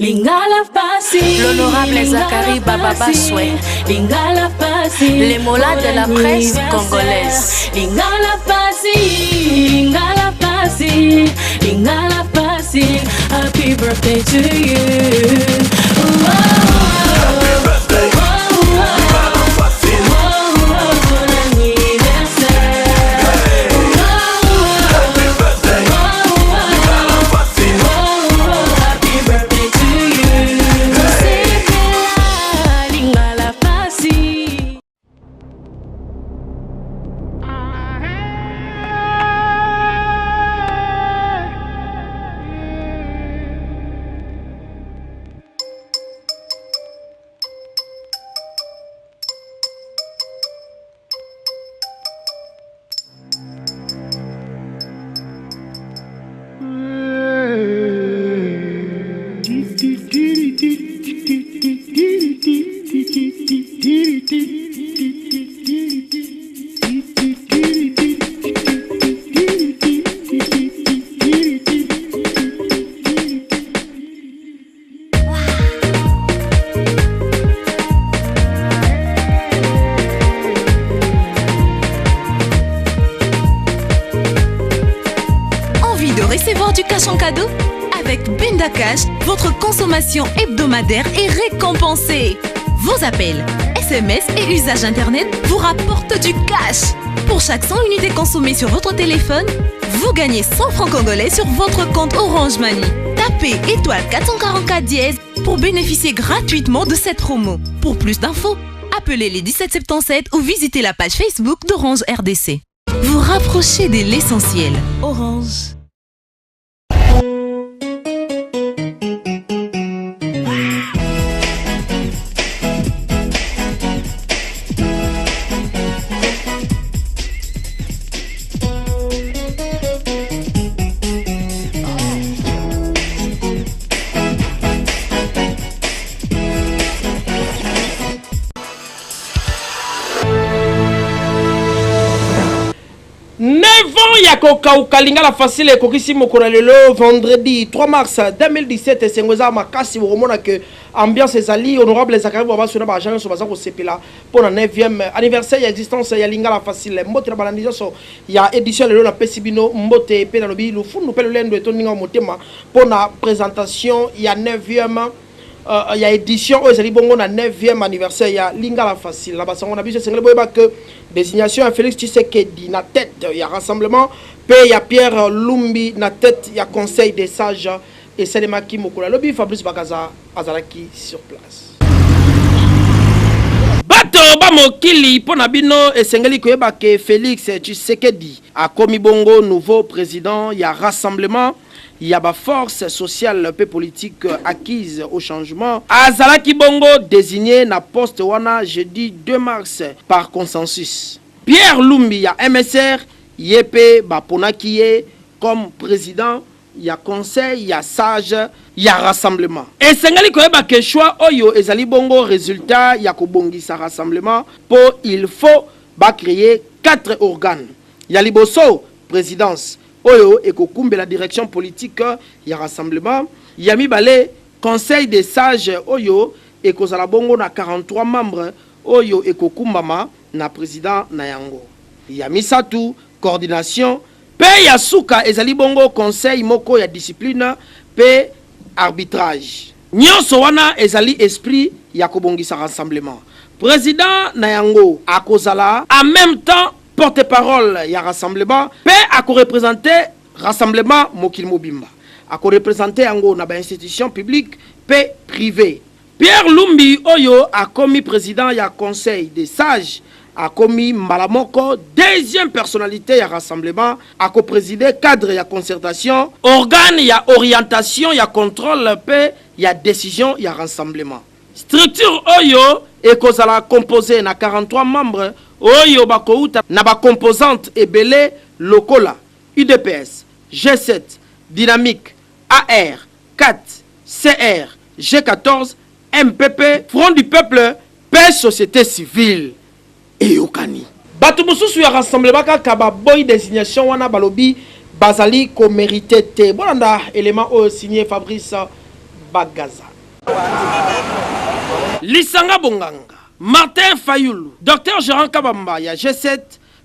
Lingala pasi. L'honorable Zacharie Bababaswe. Lingala pasi. Les molas de la presse congolaise. Lingala pasi. Lingala pasi. Lingala pasi. Happy birthday to you. Happy birthday. Lingala facile. Bon anniversaire. Happy birthday. Lingala facile. Happy birthday to you. Sepela lingala pasi. Envie de recevoir du cash en cadeau? Avec Benda Cash, votre consommation hebdomadaire est récompensée. Vos appels, SMS et usage Internet vous rapportent du cash. Pour chaque 100 unités consommées sur votre téléphone, vous gagnez 100 francs congolais sur votre compte Orange Money. Tapez étoile 444 dièse pour bénéficier gratuitement de cette promo. Pour plus d'infos, appelez les 1777 ou visitez la page Facebook d'Orange RDC. Vous rapprochez de l'essentiel. Orange. Neuf ans ya kokauka Lingala Facile ekokisi mokolo ya lelo vendredi 3 mars 2017. Esengo eza makasi, bokomona ke ambiance ezali. Honorable Zacharie Bababaswe na baagent nyonso baza kosepela mpo na 9e anniversaire ya existence ya Lingala Facile. Mbote na balandi nyonso ya édition lelo, napesi bino mbote mpe nalobi lufundu mpe lolendo etondinga motema mpo na présentation ya 9e ya édition oyo ezali bongo na 9e anniversaire ya Lingala Facile. Na basango na biso, esengeli boyeba ke désignation ya Félix Tshisekedi na tête ya rassemblement mpe ya Pierre Lumbi na tête ya conseil des sages esalemaki mokolo alobi. Fabrice Bakaza azalaki sur place. Bato bamokili, mpo na bino esengeli koyeba ke Félix Tshisekedi akomi bongo nouveau président ya rassemblement ya baforce sociale mpe politique acquise au changement. Azalaki bongo désigné na poste wana jeudi 2 mars par consensus. Pierre Lumbi ya MSR, ye mpe baponaki ye comme président ya conseil ya sage ya rassemblement. Esengeli koyeba ke choix oyo ezali bongo résultat ya kobongisa rassemblement, mpo il faut bacréer quatre organes. Ya liboso, présidence oyo ekokumbela direction politique ya rassemblement. Ya mibale, conseil des sages oyo ekozala bongo na 43 membres oyo ekokumbama na président na yango. Ya misato, coordination, mpe ya suka ezali bongo conseil moko ya discipline mpe arbitrage. Nyonso wana ezali esprit ya kobongisa rassemblement. Président na yango akozala en même temps porte-parole ya rassemblement mpe akoreprésente rassemblement mokili mobimba, akoreprésente yango na bainstitution publique mpe privé. Pierre Lumbi oyo akomi président ya conseil des sages akomi mbala moko deuxième personnalité ya rassemblement. Akopréside cadre ya concertation, organe ya orientation, ya contrôle mpe ya décision ya rassemblement. Structure oyo ekozala composé na 43 membres oyo bakouta na bacomposante ebele lokola UDPS, G7, Dynamique, AR, 4, CR, G14, MPP, Front du Peuple mpe société civile. Eyokani. Bato mosusu ya rassemblement kaka baboyi désignation wana, balobi bazali komérite te. Bolanda élément oyo signé Fabrice Bagaza. Lisanga Bonganga, Martin Fayulu, Docteur Gerant Kabamba ya G7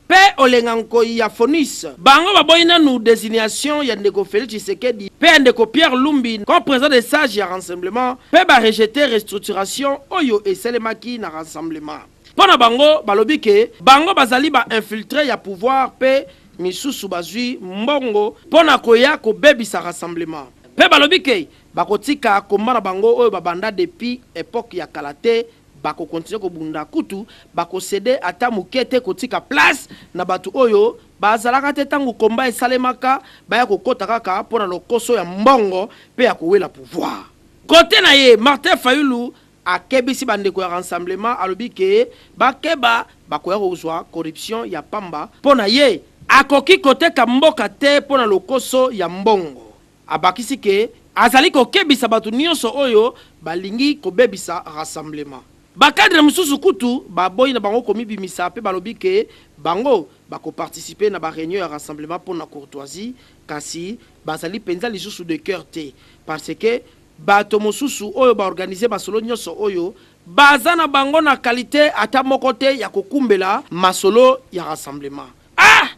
mpe Olenga Nkoyi ya Fonus, bango baboyi nanu designation ya ndeko Felix Tshisekedi mpe ya ndeko Pierre Lumbi comme president des sages ya Rassemblement mpe ba rejeter restructuration oyo esalemaki na Rassemblement. Mpo na bango, balobi ke bango bazali ba infiltres ya pouvoir mpe misusu bazwi mbongo mpo na koya kobebisa Rassemblement. Mpe balobi ke Bakotika combat na bango oyo babanda depuis epoque ya kala te, bako continuer kobunda kutu bako ceder ata muke te kotika place na batu oyo bazalaka te tango combat esalemaka baya kokota kaka pona lokoso ya mbongo pe ya kowela pouvoir. Cote na ye, Martin Fayulu akebisi ba ndeko ya Rassemblement alobi ke bakeba bakoya kozua corruption ya pamba po na ye akoki koteka mboka te pona lokoso ya mbongo. Abakisi ke azali kokebisa bato nionso oyo balingi kobebisa rassemblement. Ba cadres mosusu kutu baboyi na bango komibimisa pe balobi ke bango bako participer na ba reunions ya rassemblement pona courtoisie kasi bazali penza lisusu de coeur te parce que bato mosusu oyo ba organiser masolo nionso oyo baza na bango na qualite ata moko te ya kokumbela masolo ya rassemblement. Ah!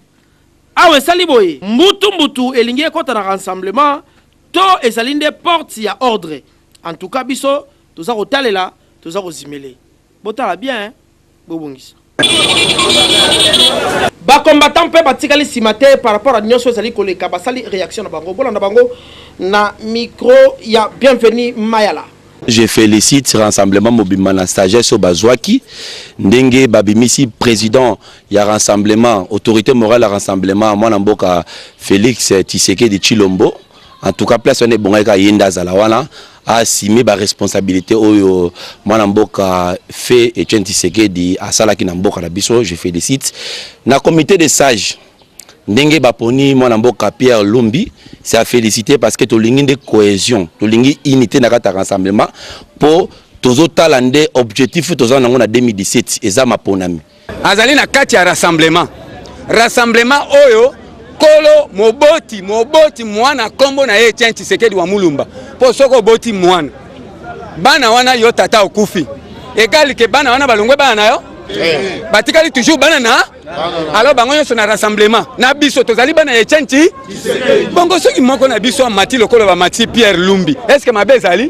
Awa esali boye, mbutu mbutu elingi ekota na rassemblement to ezali nde porte ya ordre? En tout cas biso toza kotalela, toza kozimele. Botala bien, bobongisa. Ba combattants mpe batikali sima te par rapport à nionso ezali koleka, basali reaction na bango. Bolanda bango na micro ya Bienvenue Mayala. Je felicite rassemblement mobimba na sagesse oyo bazwaki ndenge babimisi president ya rassemblement, autorite morale ya rassemblement mwana mboka Felix Tshisekedi Tshilombo. En tout cas place wana ebongaki kaka ye nde azala wana a assumer ba responsabilités oyo mwana mboka feu Etienne Tshisekedi asalaki na mboka na biso. Je felicite na comite de sages ndenge baponi mwana mboka Pierre Lumbi, c'est à féliciter parce que tolingi nde cohésion, tolingi unité na kati ya rassemblement po tozotala nde objectif toza nango na 2017 eza maponami. Azali na kati ya rassemblement, rassemblement oyo kolo moboti moboti mwana kombo na ye Etienne Tshisekedi wa Mulumba, po soki oboti mwana bana wana yo tata okufi egali ke bana wana balongwe bana na yo batikali toujours bana na alors bango nyonso na rassemblement na biso tozali bana ya Etienne Tshi bongo soki moko na biso amati lokola bamati Pierre Lumbi est-ce que mabe ezali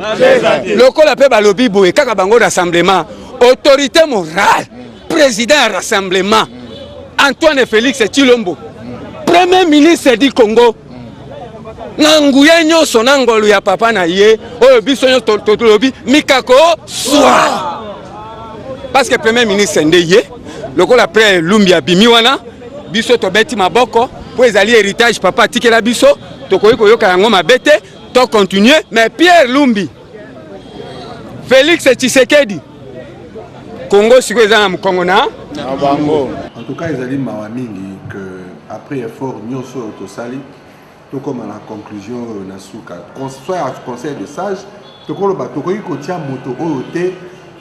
lokola mpe balobi boye kaka bango rassemblement autorité morale président ya rassemblement Antoine Félix Tshilombo premier ministre du Congo na nguya nyonso na ngolu ya papa na ye oyo biso nyonso tolobi mikako swa parce que premier ministre nde ye lokola pre lumbi abimi wana biso tobeti maboko mpo ezali héritage papa atikela biso tokoki koyoka yango mabe te to continuer mais Pierre Lumbi Félix Tshisekedi Congo sikoyo eza na mokongo na bango. En tout cas ezali mawa mingi que après effort nyonso oyo tosali tokoma na conclusion oyo na suka soit ya conseil de sage tokoloba tokoki kotia moto oyo te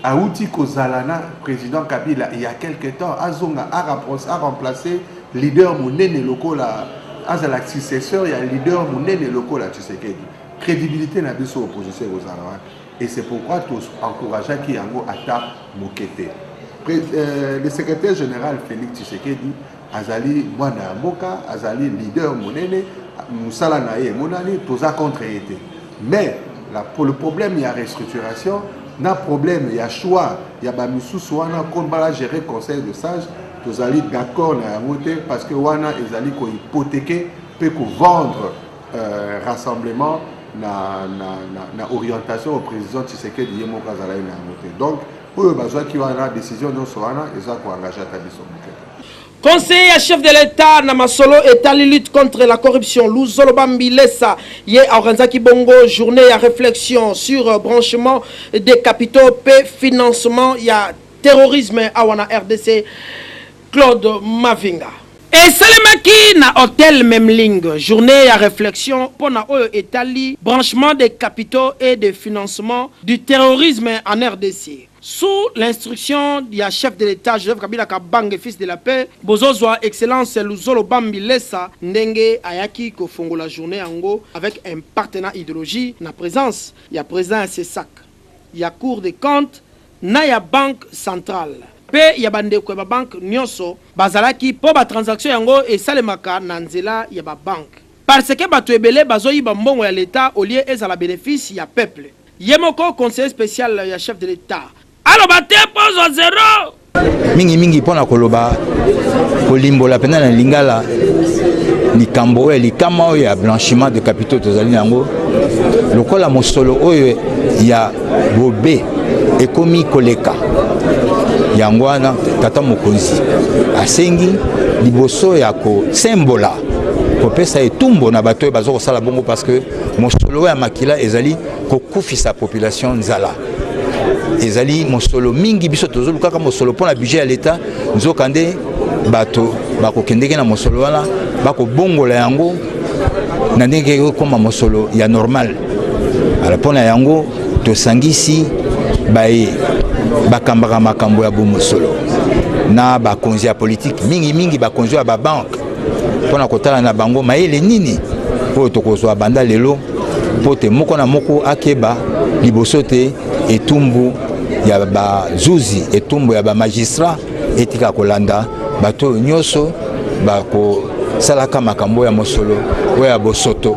awuti kozala na président Kabila il y a quelque temps azonga a remplacer leader monene lokola azala successeur ya leader monene lokola Tshisekedi. Credibilité na biso opposition ekozala wapi? Et c'est pourquoi to encourageaki yango ata moke te. Le secrétaire général Félix Tshisekedi azali mwana ya mboka, azali leader monene, mosala na ye emonani, toza contre ye te. Mais pour le problème ya restructuration na problème ya choix ya ba misusu wana comme bala gérer conseil de sage, tozali d'accord na yango te parce que wana ezali ko hypothéquer pe ko vendre rassemblement na orientation au président Tshisekedi ye moko azalaki na yango te. Donc oyo bazwaki wana décision nyonso wana eza ko engager ata biso moke te. Conseiller ya chef de l'État na masolo etali lutte contre la corruption Luzolo Bambi Lesa ye organisaki bongo journée ya réflexion sur branchement des capitaux pe financement ya terrorisme awa na RDC. Claude Mavinga. Esalemaki na hotel Memling, journee ya reflexion mpo na oyo etali branchement des capitaux et de financement du terrorisme en rdc. Sous l'instruction ya chef de l'Etat Joseph Kabila Kabange fils de la paix, bozozwa Excellence Luzolo Bambi Lesa ndenge ayaki kofongola journee yango avec un partenat ideologie na presence ya president ya CSAC. ya Cour des comptes na ya Banque centrale mpe ya bandeko ya ba banques nionso bazalaki mpo ba transactions yango esalemaka na nzela ya ba banques. Parce que batu ebele bazoyiba mbongo ya l'Etat au lieu ezala benefice ya peuple. Ye moko conseiller special ya chef de l'Etat aloba te mpo ozwa zero! Mingi mingi mpo na koloba kolimbola mpenza na lingala likambo oyo ya likama oyo ya blanchiment de capitaux tozali na yango lokola mosolo oyo ya bobe ekomi koleka yango wana tata mokonzi asengi liboso ya kosembola kopesa etumbo na bato oyo baza kosala bongo parce que mosolo oyo ya makila ezali kokufisa population nzala ezali mosolo mingi biso tozolukaka mosolo mpo na budget ya leta nzokande bato bakokendeke na mosolo wana bakobongola yango na ndenge ekokoma mosolo ya normal ala mpo na yango tosangisi baye bakambaka makambo ya bomosolo na bakonzi ya politiki mingimingi bakonzi ya babanke mpo na kotala na bango mayele nini oyo tokozwa banda lelo mpo te moko na moko akeba liboso te etumbu ya bazuzi etumbu ya bamagistrat etika kolanda bato oyo nyonso bakosalaka makambo ya mosolo oyo ya bosoto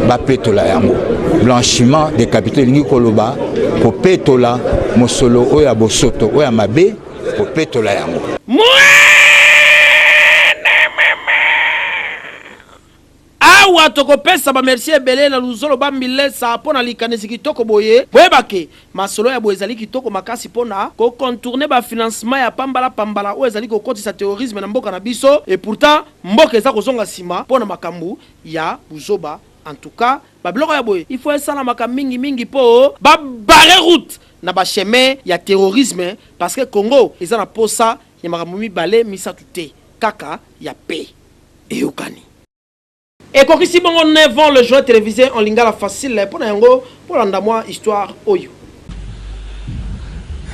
bapetola yango blanchiment de capitaux elingi koloba kopetola mosolo oyo ya bosoto oyo ya mabe kopetola yango. Awa tokopesa ba merci ebele na Luzolo Bambi Lesa mpo na likanisi kitoko boye. Boyeba ke masolo ya boye ezali kitoko makasi mpo na ko contourner ba financements ya pambala pambala oyo ezali kokotisa terrorisme na mboka na biso et pourtant mboka eza kozonga sima mpo na makambu ya buzoba. En tout cas ba biloko ya boye il faut esalamaka mingi mingi mpo ba barrer route na ba chemins ya terrorisme parce que Congo eza na posa ya makambo mibale misatu te kaka ya paix. Eyokani. Ekokisi bongo 9 ans le joint televise en lingala facile mpo na yango bolanda mwa histoire oyo.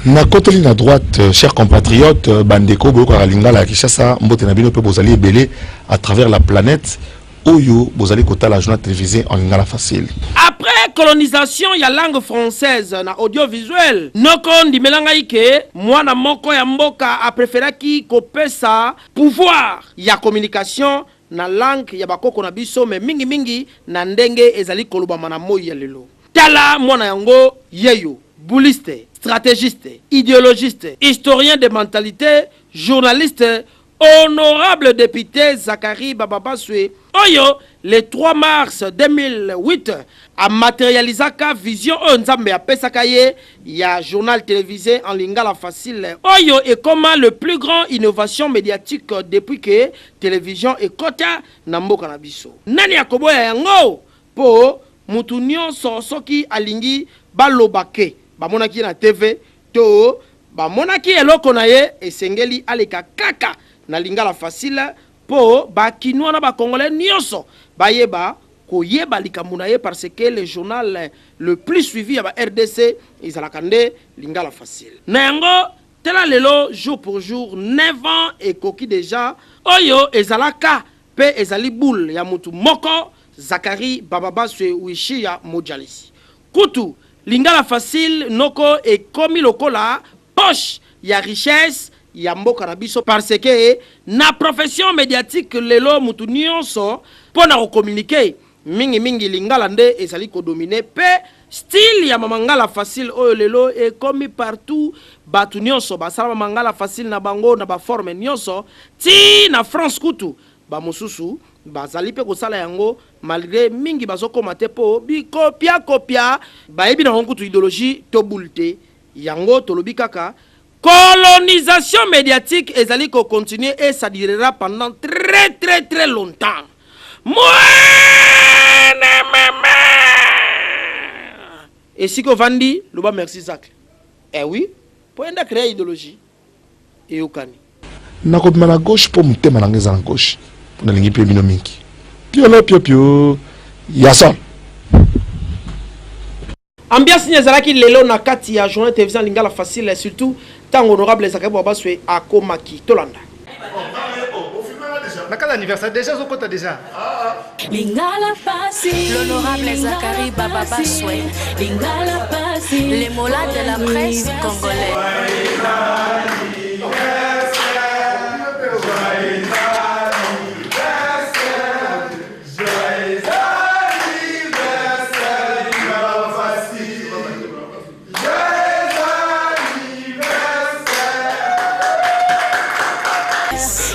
Nakoteli na droite, euh, chers compatriotes, euh, bandeko boyokaka lingala ya Kinshasa, mbote na bino mpe bozali ebele à travers la planète oyo bozali kotala journal télévisé en lingala facile. Après colonisation ya langue française na audiovisuel, noko ndimela ngai ke mwana moko ya mboka a preferaki kopesa pouvoir ya communication na langue ya bakoko na biso mais mingi mingi na ndenge ezali kolobama na moyi ya lelo. Tala mwana yango yeyo, bouliste, strategiste, ideologiste, historien de mentalite, journaliste, honorable depute Zacharie Bababaswe oyo le 3 mars 2008 a materialisaka vision oyo Nzambe apesaka ye ya journal televise en lingala facile oyo ekoma le plus grand innovation mediatique depuis que television ekota na mboka na biso. Nani akoboya yango? Po mutu nionso soki alingi baloba que bamonaki ye na TV to bamonaki eloko na ye esengeli aleka kaka na lingala facile po ba kinois na ba congolais nionso bayeba koyeba likambo na ye parce que le journal le plus suivi ya ba rdc ezalaka nde lingala facile. Na yango tala lelo jour pour jour 9 ans ekoki dejà oyo ezalaka pe ezali boule ya mutu moko Zacharie Bababaswe Wishiya Modjalisi. Kutu lingala facile noko ekomi lokola poche ya richesse ya mboka na biso parce que na profession mediatique lelo mutu nionso po na ko communiquer mingi mingi lingala nde ezali ko dominer pe style ya mamangala facile oyo lelo ekomi partout batu nionso basala mamangala facile na bango na ba forme nionso ti na France kutu ba mosusu bazali pe kosala yango malgre mingi bazokoma te po bikopia kopia bayebi na bango kutu ideologie to boule te yango tolobi kaka colonisation mediatique ezali ko continuer et ça durera pendant très très très longtemps. Mwene meme esika ovandi loba merci Zacle eh oui po yenda créer idéologie eyokani. Nakobima na gauche mpo motema na ngai eza na gauche mpo nalingi mpe bino mingi piolo pio pio ya sol. Ambiance nini ezalaki lelo na kati ya journée television Lingala Facile surtout tango honorable Zacharie Bababaswe akomaki. Tolanda. Na kala anniversaire déjà ozokota déjà. Lingala pasi. L'honorable Zacharie Bababa Soué. Lingala pasi. Les molas de la presse congolaise.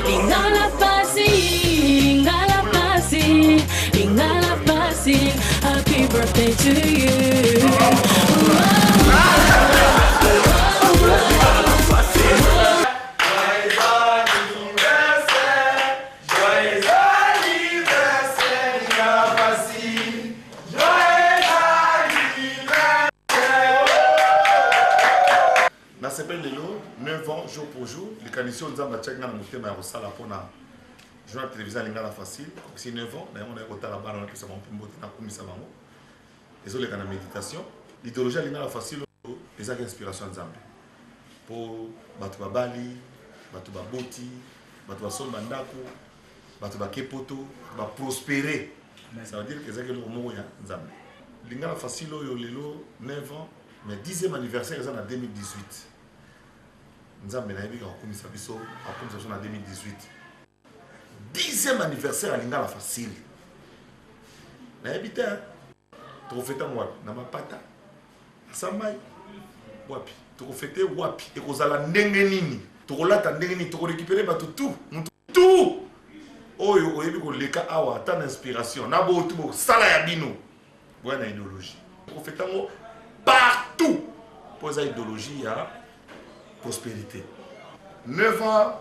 Lingala pasi, lingala pasi, lingala pasi. Happy birthday to you. Nasepeli lelo 9 ans jour pour jour likanisi oyo Nzambe atiaki nga na motema ya kosala mpona journal télévisé ya Lingala Facile ekokisi 9 ans na yango naye kotala bana napesa bango mpe mbote nakumisa bango ezoleka na méditation. Idéologie ya Lingala Facile oyo ezaki inspiration ya Nzambe mpo bato babali, bato baboti, bato basomba ndako, bato bake poto, baprospere. Ça veut dire que ezaki eloko moko ya Nzambe. Lingala Facile oyo lelo 9 ans, mais 10e anniversaire eza na 2018. Nzambe nayebi kaka kokumisa biso, akumisa biso na 2018. 10e anniversaire ya Lingala Facile. Nayebi te, tokofete yango wapi? Na mapata, na samai, wapi? Tokofete wapi? Ekozala ndenge nini? Tokolata ndenge nini? Tokorécupérer bato tout, mutu tout oyo oyebi koleka awa ata na inspiration na botu bosala ya bino boya na idéologie. Tokofete yango partout mpo eza idéologie ya prospérité. 9 ans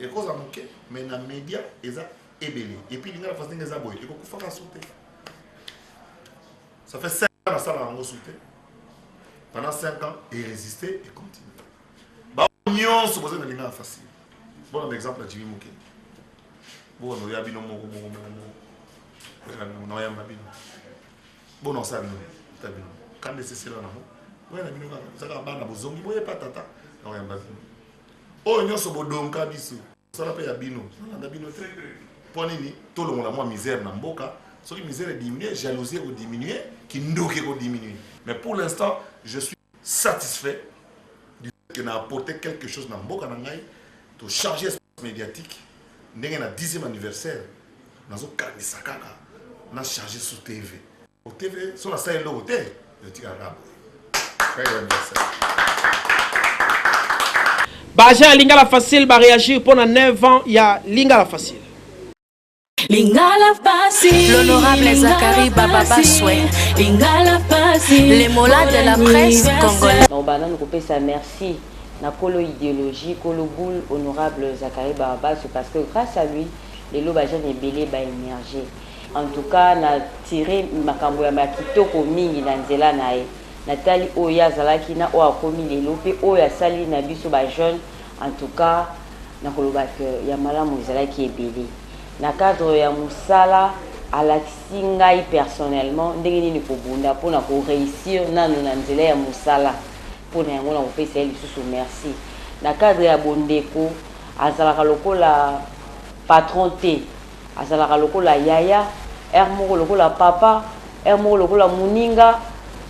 ekozala moke, mais na média eza ebele. Et puis Lingala Facile ndenge eza boye ekokufaka su te. Ça fait 5 ans nasala yango su te. Pendant 5 ans et résister et continuer. Ba nyonso boza na Lingala Facile. Bona ba exemple ya Jimmy Mukende. Bona oya bino moko moko moko moko. Oya na oyamba bino. Bona osala bino ta bino. Kande esesela nango. Oya na bino kaka. Ozaka bana bozongi boyepa tata na oyamba bino. Oyo nyonso bodonka biso. Sala pe ya bino. Nalanda bino te. Mpo nini tolongola mwa misère na mboka. Soki misère ediminue, jalousie ekodiminue, kindoki ekodiminue. Mais pour l'instant, je suis satisfait du fait que na apporté quelque chose na mboka na ngai, to changer espace médiatique ndenge na 10e anniversaire nazokanisa kaka na charger sous TV. Au TV so nasala eloko te, etikaka kaka boye. Joyeux anniversaire. Ba agent ya Lingala Facile ba réagir pour 9 ans ya Lingala Facile. Lingala pasi. L'honorable Zacharie Bababa Soué. Lingala pasi. Les molas de la presse congolaise. Donc, bah, nous ça merci. Na kolo idéologie, kolo boule, honorable Zacharie Bababa, c'est parce que grâce à lui, les loba jeunes ebele ba émerger. En tout cas, na tiré makambo ya makitoko mingi na nzela na ye. Natali oyo azalaki na oyo akomi lelo pe oyo asali na biso ba jeune. En tout cas, na koloba que ya malamu ezalaki ebele. Na cadre ya musala, alakisi ngai personnellement ndenge nini kobunda pona ko réussir nanu na nzela ya musala. Pona yango na kopesa ye lisusu merci. Na cadre ya bondeko, azalaka lokola patron te, azalaka lokola yaya, heure moko lokola papa, heure moko lokola muninga.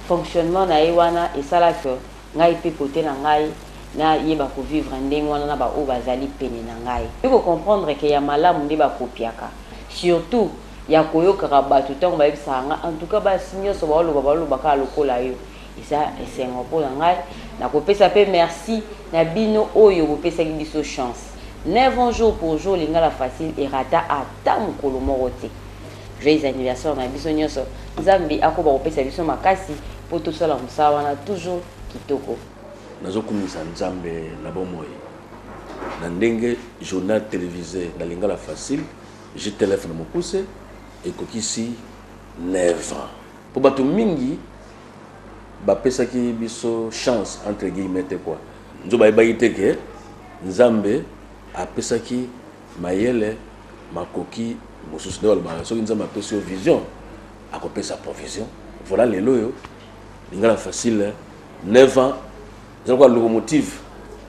Fonctionnement na ye wana esala que ngai pe côté na ngai na yeba ko vivre ndenge wana na ba oyo bazali pene na ngai. Ko comprendre que ya malamu nde bakopiaka, surtout ya koyokaka bato ntango bayebisaka nga, en tout cas basi nyonso baoloba baoloba kaka lokola yo. Eza esengo mpo na ngai. Nakopesa pe merci na bino oyo bopesaki biso chance. 9 ans jour pour jour Lingala Facile erata ata mokolo moko te. Joyeux anniversaire na biso nyonso. Nzambe akoba kopesa biso makasi po tosala mosala wana toujours kitoko. Nazokumisa Nzambe na bomoi na ndenge journal télévisé na Lingala Facile JTLF na mokuse ekokisi 9 ans. Po bato mingi bapesaki biso chance entre guillemets te quoi. Nzo bayebaki te ke Nzambe apesaki mayele makoki mosusu. Nde balobaka soki Nzambe apesi yo vision, akopesa provision. Voilà lelo oyo Lingala Facile 9 ans eza lokola locomotive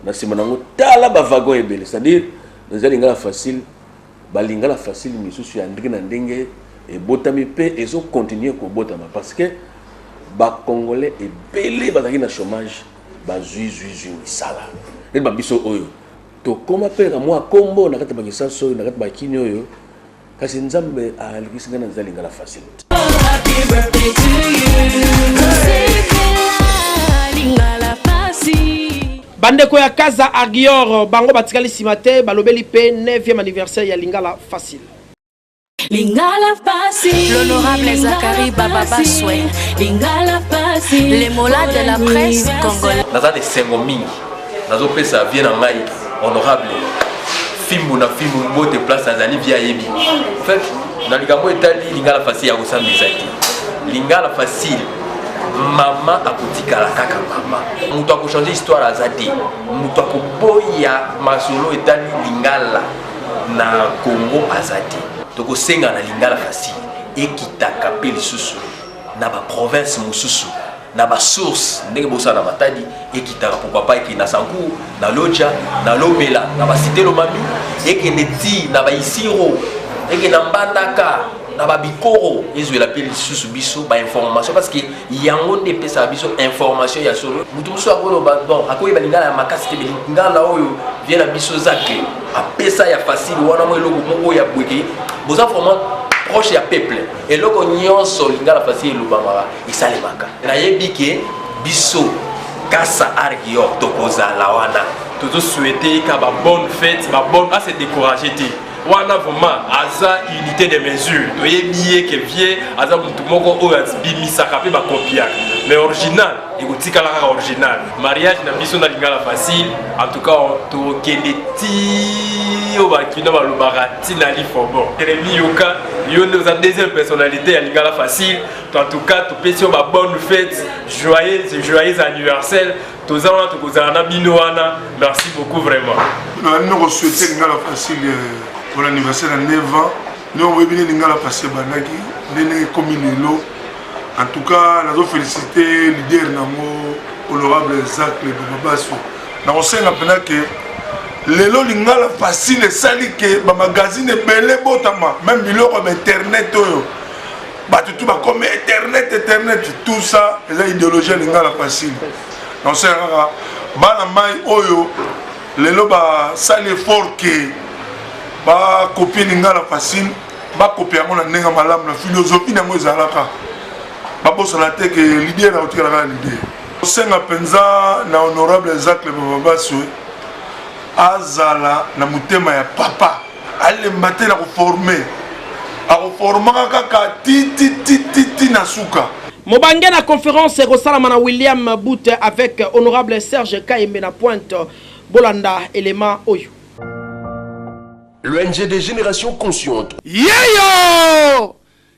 na nsima nango tala ba wagon ebele, c'est-à-dire eza Lingala Facile. Ba lingala facile misusu ya ndenge na ndenge ebotami pe ezo continuer kobotama parce que ba congolais ebele bazalaki na chomage bazui zui zui misala neti ba biso oyo tokoma pe na mua kombo na kati ya ba Kinshasa oyo na kati ya ba Kin oyo kasi Nzambe alekisi ngai na nzela lingala facile te. Happy birthday to you. Lingala facile. Bandeko ya Casa Argior bango batikali sima te, balobeli pe 9e anniversaire ya Lingala Facile. Lingala facile. L'honorable Zacharie Bababaswe. Lingala facile. Les molas de la presse congolaise. Naza na esengo mingi, nazopesa vie na ngai honorable fimbu na fimbu mbote place azali vie ayebi. En fait, na likambo etali Lingala Facile ya kosamba eza te. Lingala Facile mama akotikala kaka mama, moto akochange histoire aza te, moto akoboya masolo etali lingala na Congo aza te. Tokosenga na Lingala Facile ekitaka mpe lisusu na ba province mosusu na ba source ndenge bosala na Matadi, ekitaka pourquoi pas ekende na Sankuru, na Lodja, na Lomela, na ba cité Lomami, ekende ti na ba Isiro, ekende na Mbandaka, na ba Bikoro, ezwela mpe lisusu biso ba information parce que yango nde epesaka biso information ya solo. Moto mosusu akoloba bon, akoyeba lingala ya makasi te, lingala oyo vie na biso Zacle apesa ya facile wana mwa eloko moko ya bweke, boza vraiment proche ya peuple. Eloko nyonso lingala facile elobamaka esalemaka. Nayebi ke biso Kasa Argior tokozala wana. Tozo souhaiter ka ba bonne fête, ba bonne a se décourager te. Wana vraiment aza unité de mesure. Toyebi ye ke vieux aza mutu moko oyo abimisaka pe ba copiaka. Mais original ekotikala kaka original. Mariage na biso na Lingala Facile, en tout cas tokende ti oyo ba kino balobaka ti na lifobo. Jérémy Yoka, yo nde oza deuxième personnalité ya Lingala Facile. En tout cas topesi yo ba bonne fête, joyeux, joyeux anniversaire. Toza wana, tokozala na bino wana. Merci beaucoup vraiment. Na noko souhaiter Lingala Facile pour l'anniversaire ya 9 ans. Nous oyebi nde Lingala Facile ebandaki ndenge ekomi lelo. En tout cas nazo féliciter leader nango honorable Zacle Bababaso. Nakosenga mpena ke lelo Lingala Facile esali ke ba magazine ebele botama, même biloko ya ba internet oyo bato tu bakomi internet, internet, tout ça eza idéologie ya Lingala Facile. Nakosenga kaka bana mai oyo lelo basali effort ke bakopie Lingala Facile, bakopie yango na ndenge malamu, na philosophie na yango ezalaka. Babosana te ke leader akotikala kaka leader. Kosenga mpenza na honorable Zacle Bababaswe azala na motema ya papa, alemba te na koforme, akoformaka kaka ti ti ti ti ti na suka. Mobange na conférence ekosalama na William Booth avec honorable Serge Kayembe na pointe. Bolanda élément oyo. L'ONG des générations conscientes. Yeyo!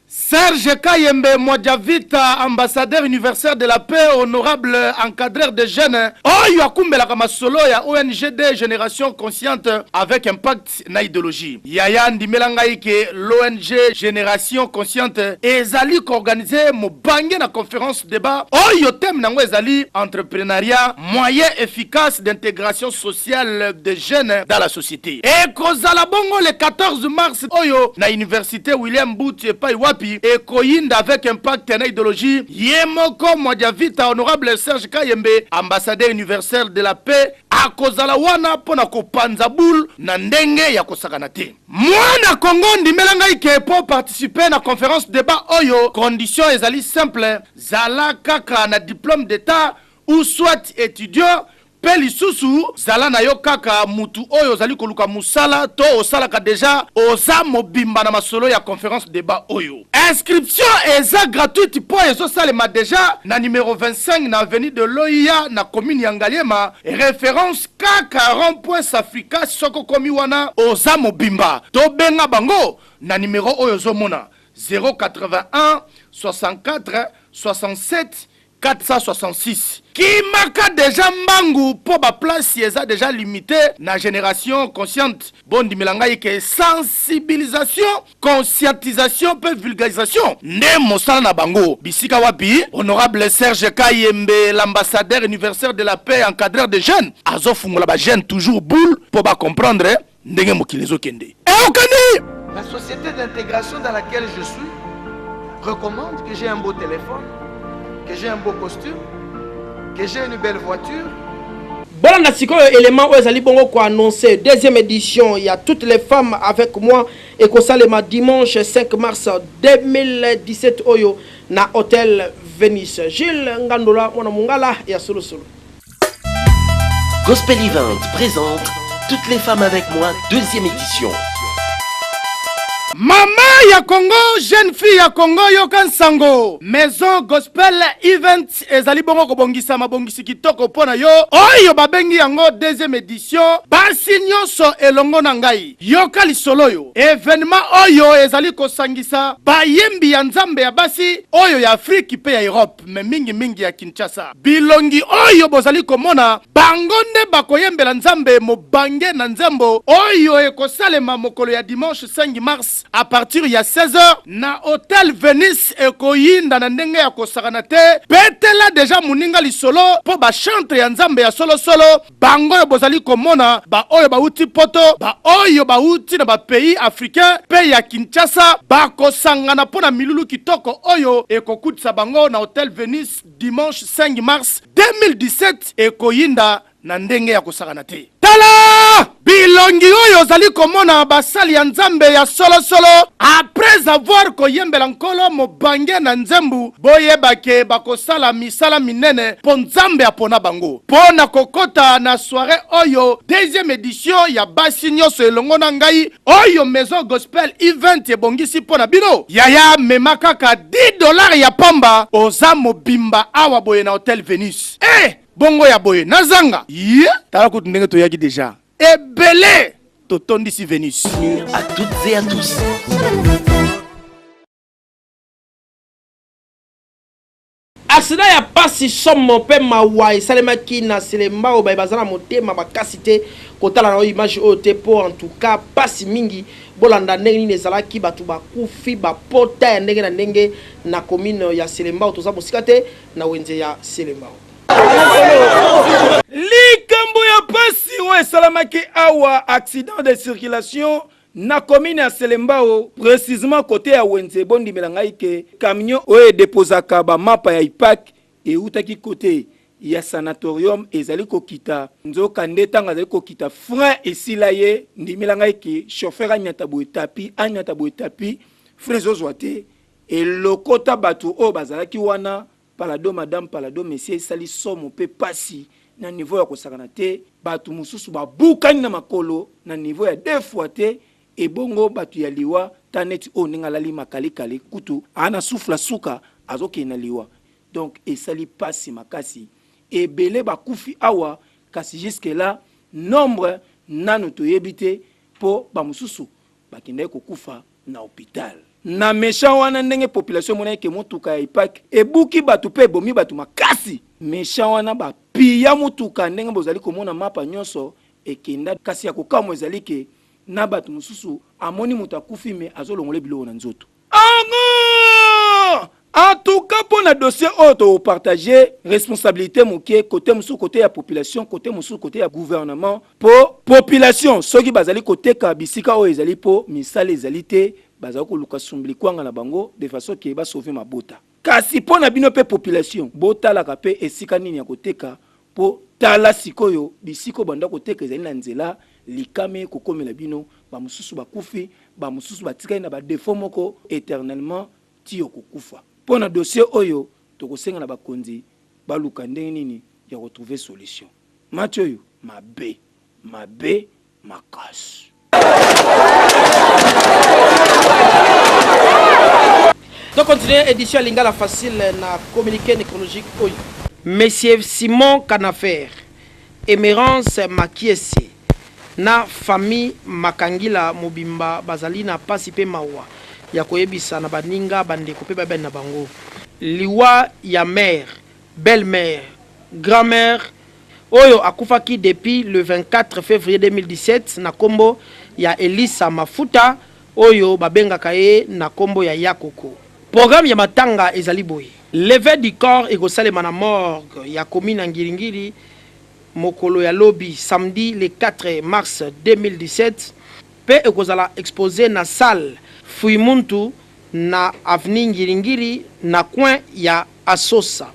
Serge Kayembe Mwadiavita, ambassadeur universel de la paix, honorable encadreur des jeunes, oyo akumbelaka masolo ya ONG des générations conscientes avec impact na idéologie. Yaya ndimela ngai ke l'ONG Génération Consciente ezali koorganiser mobange na conférence débat oyo thème nango ezali entrepreneuriat, moyen efficace d'intégration sociale des jeunes dans la société. Ekozala bongo le 14 mars oyo na université William Booth epai wapi ekoyinda avec impact na idéologie. Ye moko Mwadiavita honorable Serge Kayembe, ambassadeur universel de la paix, akozala wana mpo na kopanza boule na ndenge ya kosakana te. Mwana Congo ndimela ngai ke po participer na conférence débat oyo condition ezali simple, zala kaka na diplôme d'état ou soit étudiant, pe lisusu zala na yo kaka mutu oyo ozali koluka mosala to osalaka deja, oza mobimba na masolo ya conférence débat oyo. Inscription eza gratuite po ezosalema deja na numero 25 na avenue de l'OIA na commune ya Ngaliema, référence kaka rond-point Safrika. Soko komi wana oza mobimba, tobenga bango na numero oyo ozomona 081 64 67 466. Kimaka deja mbangu po ba place eza deja limité na génération consciente. Bondimela ngai ke sensibilisation, conscientisation pe vulgarisation nde mosala na bango. Bisika wapi honorable Serge Kayembe, l'ambassadeur universel de la paix, encadreur des jeunes, azofungola ba jeunes toujours boule po ba comprendre ndenge mokili ezokende. Eyokani! La société d'intégration dans laquelle je suis recommande que j'ai un beau téléphone, que j'ai un beau costume, que j'ai une belle voiture. Bolanda sikoyo élément oyo ezali bongo ko annoncer deuxième édition ya toutes les femmes avec moi ekosalema dimanche 5 mars 2017 oyo na hôtel Venice. Jules Ngandola mwana mongala ya solosolo. Gospel Event présente Toutes les femmes avec moi, deuxième édition. Mama ya Congo, jeune fille ya Congo, yoka nsango. Maison Gospel Event ezali bongo kobongisa mabongisi kitoko mpo na yo oyo babengi yango deuxième édition. Basi nyonso elongo na ngai, yoka lisolo oyo. Evenement oyo ezali kosangisa bayembi ya Nzambe ya basi oyo ya Afriki mpe ya Europe, me mingimingi ya Kinshasa. Bilongi oyo bozali komona, bango nde bakoyembela Nzambe mobange na nzembo oyo ekosalema mokolo ya dimanche 5 mars à partir ya 16h na Hotel Venice. Ekoyinda na ndenge ya kosakana te. Betela deja moninga lisolo mpo ba chantre ya Nzambe ya solosolo bango oyo bozali komona, baoyo bauti poto, baoyo bauti na bapays africain mpe ya Kinshasa, bakosangana mpo na milulu kitoko oyo ekokutisa bango na Hotel Venice dimanche 5 mars 2017. Ekoyinda na ndenge ya kosakana te. Tala bilongi oyo ozali komona, basali ya Nzambe ya solosolo. Après avoir koyembela Nkolo mobange na nzembu, boyeba ke bakosala misala minene mpo Nzambe apona bango mpo na kokota na soirée oyo, deuxième édition ya basi nyonso elongo na ngai, oyo Maison Gospel Event ebongisi mpo na bino. Yaya, mema kaka 10 dollars ya pamba, oza mobimba awa boye na Hotel Venus. Eh, bongo ya boye nazanga ye. Tala kutu ndenge toyaki deja ebele, totondisi Venus. À toutes et à tous. Accident ya pasi, somo mpe mawa esalemaki na Selembao. Baye baza na motema makasi te kotala na oyo image oyo te, mpo en tout cas pasi mingi. Bolanda ndenge nini ezalaki, bato bakufi, bapota ya ndenge na ndenge na commune ya Selembao. Toza mosika te na wenze ya Selembao. Likambo ya pasi oyo esalamaki awa, accident de circulation na commune ya Selembao, précisément côté ya wenze. Bondimela ngai ke camion oyo edepozaka bamapa ya IPAC eutaki côté ya sanatorium, ezali kokita. Nzoka nde ntango azali kokita, frein esila ye. Ndimela ngai ke chauffeur anyata boye tapi, anyata boye tapi, frein ezozwa te, elokota bato oyo bazalaki wana. Palado madame, palado monsieur, esali somo mpe pasi na niveau ya kosakana te. Bato mosusu babukani na makolo na niveau ya deux fois te. Ebongo bato ya liwa ta neti oyo ndenge alali makalikali, kutu aa na souffle suka, azokende na liwa. Donc esali pasi makasi, ebele bakufi awa, kasi jusque là nombre nano toyebi te, mpo bamosusu bakendaki kokufa na hôpital na méchant wana. Ndenge population emonaki ke motuka ya IPAC ebuki bato mpe ebomi bato makasi, méchant wana bapiya motuka ndenge bozali komona, mapa nyonso ekenda. Kasi ya kokamwa ezali ke na bato mosusu amoni moto akufi, me azolongola biloko na nzoto ango. En tout cas, mpo na dossier oyo, topartage responsabilité moke, côté mosusu côté ya population, côté mosusu côté ya gouvernement. Mpo population, soki bazali koteka bisika oyo ezali, mpo misala ezali te, bazali koluka sumbili kwanga na bango de façon ke basauve mabota. Kasi mpo na bino mpe population, botalaka mpe esika nini ya koteka, mpo tala sikoyo bisika oyo banda koteka ezali na nzela, likame ekokomela bino. Bamosusu bakufi, bamosusu batikali na badéfauts moko éternellement ti okokufa. Mpo na dossier oyo, tokosenga na bakonzi baluka ndenge nini ya kotrouver solution. Match oyo mabe mabe makasi. Donc continue édition ya Lingala Facile na communiqué nécrologique oyo. Monsieur Simon Canafer, Emerance Makiese na famille Makangila mobimba bazali na pasi mpe mawa ya koyebisa na baninga, bandeko mpe babeni na bango liwa ya mère, belle-mère, grand-mère oyo akufaki depuis le 24 février 2017 na nkombo ya Elisa Mafuta, oyo babengaka ye na nkombo ya Yakoko. Programme ya matanga ezali boye: levée du corps ekosalema na morgue ya commune ya Ngiringiri mokolo ya lobi samedi le 4 mars 2017. mpe ekozala expose na salle Fuimuntu na avenue Ngiringiri na coin ya Asosa,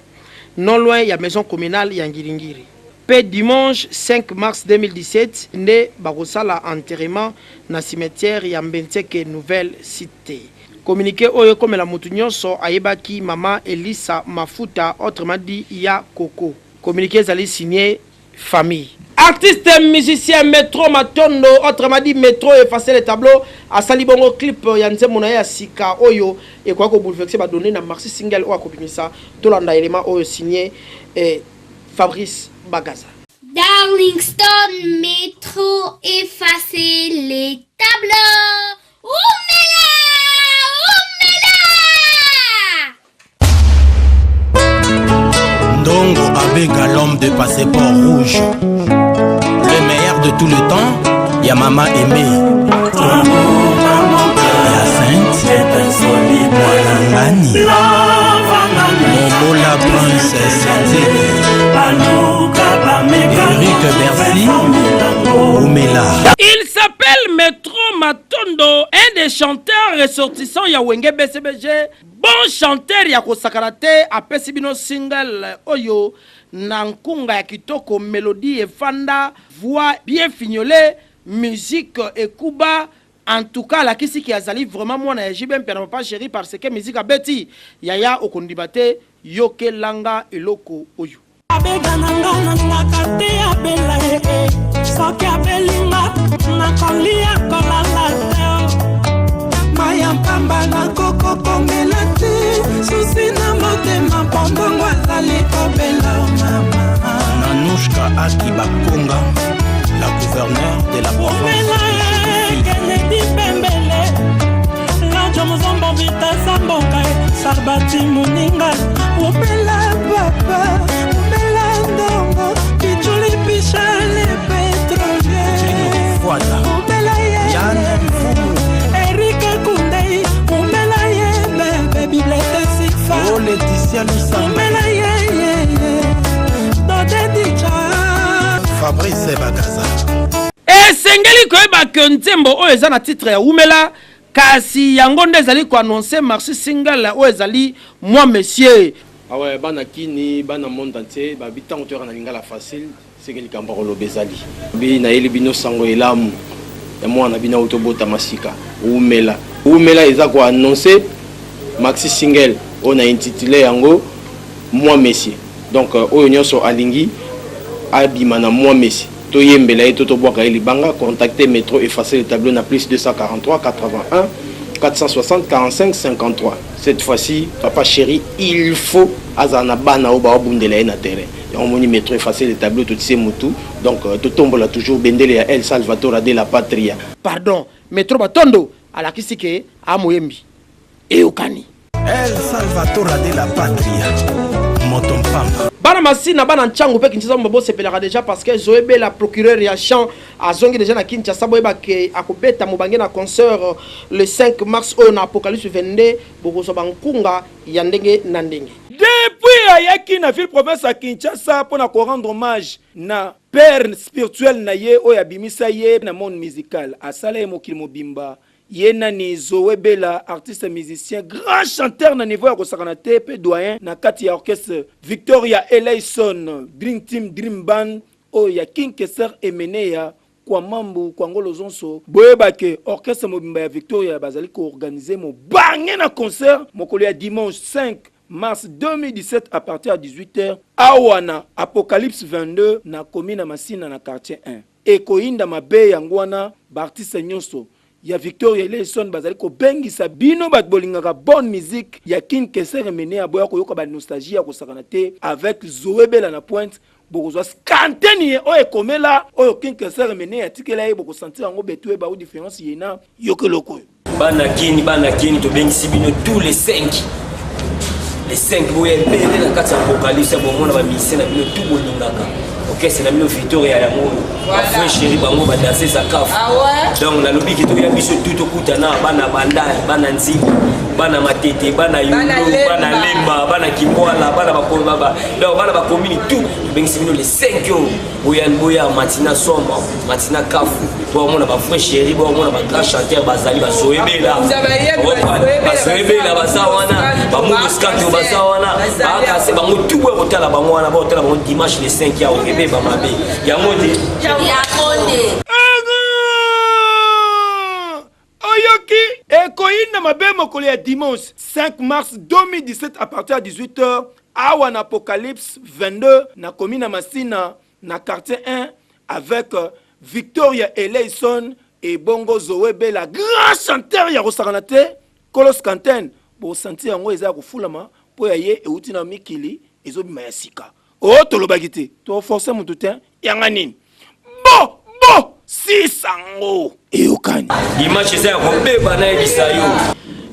non loin ya maison communale ya Ngiringiri. Mpe dimanche 5 mars 2017 nde bakosala enterrement na cimetière ya Mbenseke Nouvelle Cite. Communiqué oyo ekomela mutu nionso ayebaki mama Elisa Mafuta autrement dit ya Coco. Communiqué ezali signe famille. Artiste musicien Metro Matondo autrement dit Metro effacer le tableau asali bongo clip ya nzembo na ye ya sika oyo ekoki ko bouleverser ba données na maxi single oyo akobimisa. Tolanda element oyo signe eh, Fabrice Bagaza. Darlingstone Metro effacer les tableaux. Oumela! Oumela! Ndongo Abega, l'homme de passeport rouge. Le meilleur de tout le temps, ya mama aimé. Hyacinthe, Mwanangani, Mobola Princesse Nzele, Eric Bercy, Oumela. Il s'appelle Metro Matondo, un des chanteurs ressortissants ya Wenge BCBG. Bon chanteur ya kosakana te, apesi bino single oyo na nkunga ya kitoko, melodie efanda, voix bien fignolée, musique ekuba. En tout cas alakisi ke azali vraiment mwana ya JB Mpiana papa chéri parce que musique abeti yaya okondima te yokelanga eloko oyo. Abega na nga nalingaka te abela ye eh. Soki abeli nga nakolia kolala te Maya mpamba nakokokomela te susi na motema mpo mbongo azali kobela mama Nanouchka Aki Bakonga, la gouverneure de la province. Omela ye Kennedy Pembele Lajo Muzombo Vitesse Mboka ye Sarbati Muninga Omela papa omela ndongo Pichuli Pichale pétrolier Omela ye Eric Kundei Omela ye bebe Biblete Sifa Oh Laetitia Lusamba Omela ye ye ye Dode Dicha Fabrice Bagaza. Esengeli koyeba que nzembo oyo eza na titre ya Wumela kasi yango nde ezali ko annoncer maxi single oyo ezali Moi Monsieur. Awa ya bana kini bana monde entier babi tango toyaka na lingala facile seke likambo ya koloba ezali bi nayeli bino sango elamu ya mwana na bino auti obotama sika wumela wumela eza ko annoncer maxi single oyo na intitule yango moi monsieur donc oyo nyonso alingi abima na moi monsieur toyembela ye to tobwaka ye libanga contacter metro effacer le tableau na plus 243 81 460 45 53 cette fois-ci papa chéri il faut azala na bana oyo baobundela ye na terrain yango omoni metro effacer le tableau totisie mutu donc totombola toujours bendele ya El Salvatore de la Patria. Pardon metro batondo alakisi ke a moyembi eyokani. El Salvatore de la Patria moto mpamba. Bana Masina, bana Ntshangu pe Kinshasa mobimba bosepelaka dejà parce que Zoe Bella procureur ya chant azongi dejà na Kinshasa boyeba ke akobeta mobange na concert le 5 mars oyo na Apocalypse 22 bokozwa ba nkunga ya ndenge na ndenge. Depuis ayaki na ville province ya Kinshasa mpo na ko rendre hommage na père spirituel na ye oyo abimisa ye na monde musical, asala ye mokili mobimba Ye nani Zoe Bella artiste musicien grand chanteur na niveau ya kosakana te pe doyen na kati ya orchestre Victoria Eleison Dream Team Dream Band oyo ya King Kester Emeneya Kwamambu Kwangolo Zonso boyeba ke orchestre mobimba ya Victoria bazali ko organiser mobange na concert mokolo ya dimanche 5 mars 2017 à partir ya 18h awa na Apocalypse 22 na commune ya Masina na quartier 1. Ekoyinda mabe yango wana ba artistes nionso ya Victoria Eleison bazali kobengisa bino batu bolingaka bonne musique ya King Kester Emeneya boya koyoka ba nostalgie ya kosakana te avec Zoe Bella na pointe bokozwa scanteni ye oyo ekomela oyo King Kester Emeneya atikela ye boko sentir yango betu eba ou difference ye na yoka eloko oyo. Bana kin bana kin tobengisi bino tous les 5 les 5 boya ebele na kati ya apocalypse bomona ba musicien na bino tout bolingaka. Orchestre na bino Victoria yango oyo. Ba vrai chéri bango ba danser sa kaf. Ah ouais? Donc nalobi ke toya biso tout tokutana bana Bandal, bana Nzili, bana Matete, bana Yolo, bana Lemba, bana Kimbwala, bana ba ba donc bana ba commune tout. Tobengisi bino les 5 oyo. Boya boya matina soma, matina kafu. Bomona ba vrai chéri, bomona ba grand chanteur bazali bazoyebela. Bazoyebela baza wana, ba Mungu Skato baza wana, bakase bango tout boya kotala bango wana, botala bango dimanche le 5 ya okebeba mabe. Yango nde. Yango nde. Oyoki ekoyinda mabe mokolo ya dimanche 5 mars 2017 à partir ya 18h awa na Apocalypse 22 na commune ya Masina na quartier 1 avec Victoria Eleison et bongo Zoe Bella grand chanteur ya kosakana te Kolos Kanten bosanti yango eza ya kofulama mpo ya ye euti na mikili ezobima ya sika o tolobaki te toforce motu te yanga nini bo bo sisango eyokani Dimanche eza ya kobeba nayebisa yo.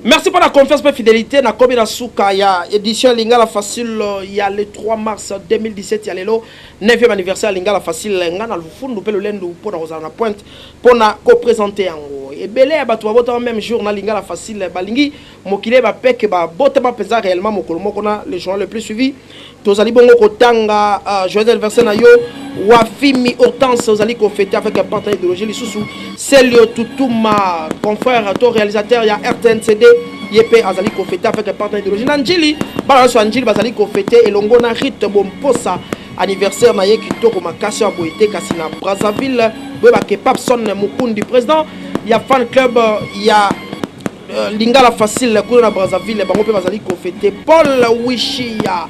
Merci pour la confiance et fidélité. Na komi na suka ya édition Lingala Facile ya le 3 mars 2017 ya lelo 9e anniversaire Lingala Facile nga na lufundu pe lolendu pona kozala na pointe pona ko présenter yango. Ebele ya bato babotama même jour na Lingala Facile balingi mokili ba peke ba botama penza réellement mokolo moko na le journal le plus suivi. Tozali bongo kotanga joyeux anniversaire na yo Wafimi Hortense ozali ko fêter avec un partenaire idéologie lisusu Celio Tutuma confrère to réalisateur ya RTNCD ye pe azali ko fêter avec un partenaire idéologie na Njili bana nyonso ya Njili bazali ko fêter elongo na Rite Bomposa anniversaire na ye kitoko makasi ya boye te kasi na Brazzaville boyeba ke Papson Mukundi président ya fan club ya Lingala Facile kuna na Brazzaville bango pe bazali ko fêter Paul Wishia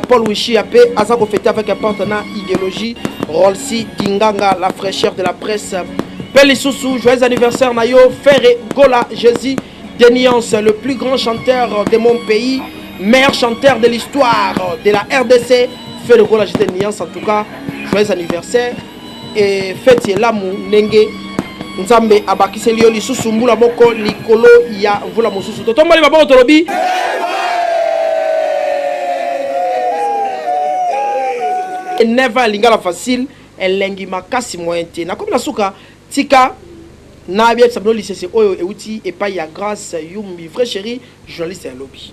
Paul Wishia pe aza ko fêter avec un partenaire idéologie Rolsi Dinganga la fraîcheur de la presse pe lisusu joyeux anniversaire na yo Ferre Gola Jésus Deniance le plus grand chanteur de mon pays meilleur chanteur de l'histoire de la RDC Ferre Gola Jésus Deniance en tout cas joyeux anniversaire et fête elamu ndenge Nzambe abakiseli yo lisusu mbula moko likolo ya mvula mosusu. Totomboli maboko tolobi neva Lingala Facile elengi makasi moyen te. Nakomi na suka tika na biebisa bino lisese oyo euti epai ya Grace Yumbi vrai chérie journaliste ya lobi.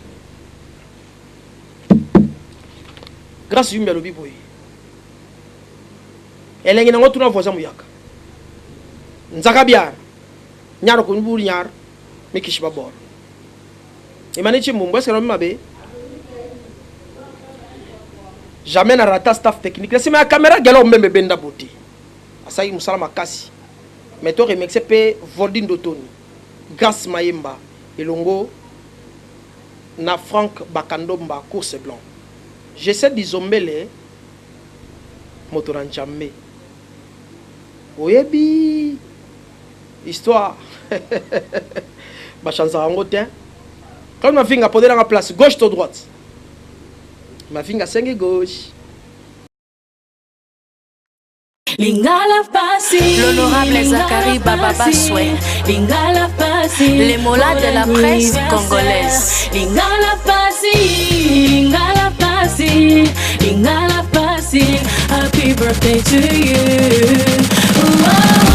Grace Yumbi alobi boye elengi nango tuna voisin muyaka nzaka biar nyar ko bur nyar mikishi ba bor emani chimbumbu est-ce que nalobi mabe jamais na rata staff technique na sima ya caméra gelo mbembe benda beauté asali mosala makasi mais to remercier pe Voldi Ndotoni Grace Mayemba elongo na Franck Bakandomba course blanc Jesse Dizombele moto na Njambe oyebi histoire ba chanzaka yango te Claude Mavinga ponela nga place gauche to droite Mavinga asengi gauche. Lingala pasi. L'honorable Zacharie Bababaswe. Lingala pasi. Les molas de la presse congolaise. Lingala pasi. Lingala pasi. Lingala pasi. Happy birthday to you. Oh, oh.